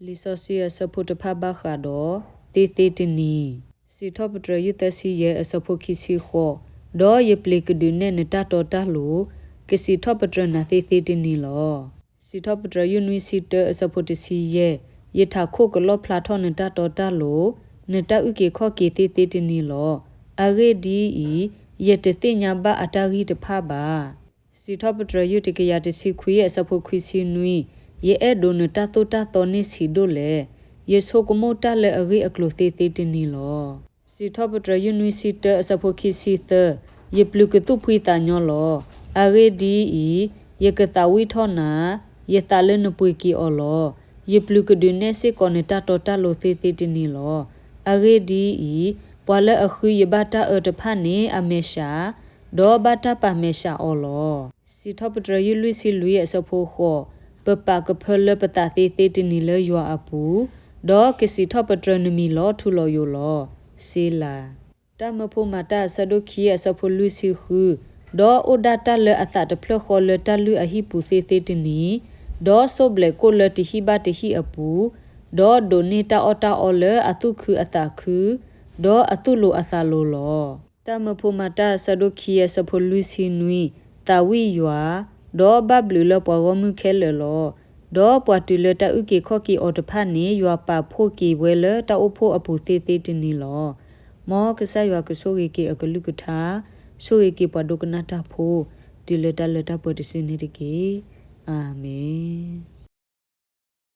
လံာ်စီဆှံအဆၢဖိတဖၣ်ဘၣ်ဃးဒီး သ့သ့တနံၤ, စံးထီၣ်ပတြၢၤယုၢ်သၢဆံယဲၢ်အဆၢဖိခံဆံဃိး, ဒီးယပျ့ၤကဒုးနဲၣ်နတၢ်တီတၢ်လိၤ, ကစံးထီၣ်ပတြၢၤနၤသ့သ့တနံၤလီၤ. စံးထီၣ်ပတြၢၤယုၢ်နွံဆံတၢအဆၢဖိတဆံယဲၢ်, ယထးခိၣ်ကလီၣ်ဖျါထီၣ်နတၢ်တီတၢ်လိၤ, နတၢ်အုၣ်က့ၤခီၣ်က့ၤသ့သ့တနံၤလီၤ. အဂ့ၢ်ဒ်အံၤ, ယတသ့ၣ်ညါဘၣ်အတၢ်ဂံၢ်တဖၣ်ဘၣ်. စံးထီၣ်ပတြၢၤယုၢ်တကယၤတဆံခွံအဆၢဖိခွံဆံနွံ, ယအဲၣ်ဒိးနတၢ်သိၣ်တၢ်သီန့ၢ်ဆံးဒိၣ်လဲၣ်. ယဆိကမိၣ်တၢ်လၢအဂ့ၢ်အကျိၤသ့သ့တနံၤလီၤ. စံးထီၣ်ပတြၢၤယုၢ်နွံဆံတၢအဆၢဖိခံဆံသၢ, ယပျုၤကသူၣ်ဖှံသးညီလီၤ. အဂ့ၢ်ဒ်အံၤ, ယကသးဝံၣ်ထီၣ်နၤ, ယသးလၢနပှ့ၤက့ၤအီၤလီၤ. ယပျုၤကဒုးနဲၣ်စ့ၢ်ကီးနတၢ်တီတၢ်လိၤသ့သ့တနံၤလီၤ. အဂ့ၢ်ဒ်အံၤ, ပှၤလၢအဃုယဘၣ်တၢ်အၢတဖၣ်န့ၣ်အမဲာ်ဆှး, ဒီးဘၣ်တၢ်ပာ်မဲာ်ဆှးအီၤလီၤ. စံးထီၣ်ပတြၢၤယုၢ်လွံၢ်ဆံလွံၢ်အဆၢဖိဃိး, ပပာ်ကဖၢလၢပသးသ့သ့တနံၤလၢယွၤအပူၤ, ဒီးကစံးထီၣ်ပတြၢၤနမံၤလီၤထူလီၤယိာ်လီၤ. စ့လၤ. တၢ်မၢဖိမၤတၢ်အဆၢဒိၣ်ခံအဆၢဖိလွံၢ်ဆံဃု, ဒီးအိၣ်ဒၣ်တၢ်လၢအသးတဖျၢၣ်ဃီလၢတၢ်လုၢ်အဟံၣ်ပူၤသ့သ့တနံၤ, ဒီးစိၢ်ဘျဲးကိၣ်လၢတဟံၣ်ဘၣ်တဟံၣ်အပူၤ, ဒီးဒိးန့ၢ်တၢ်အီၣ်တၢ်အီလၢအသူၣ်ခုအသးခု, ဒီးအသူၣ်လိၤအသးလိၤလီၤ. တၢ်မၢဖိမၤတၢ်အဆၢဒိၣ်ခံအဆၢဖိလွံၢ်ဆံနွံ, သးဝံၣ်ယွၤ, ဒီးဘၣ်ဘျုးလၢပှၤဂီၢ်မုၢ်ခဲလၢာ်လီၤ. ဒီးပှၤတုၤလၢတၢ်အုၣ်က့ၤခီၣ်က့ၤအီၤတဖၣ်န့ၣ် ယွၤပာ်ဖှိၣ်က့ၤဝဲလၢတၢ်အိၣ်ဖှိၣ်အပူၤသ့သ့တနံၤလီၤ. မ်ကစၢ်ယွၤကဆိၣ်ဂ့ၤက့ၤအကလုၢ်ကထါ, ဆိၣ်ဂ့ၤက့ၤပှၤဒိကနၣ်တၢ်ဖိ, တုၤလၢတၢ်လၢတၢ်ပှဲၤတစုန့ၣ်တက့ၢ်. အၤမ့ၣ်.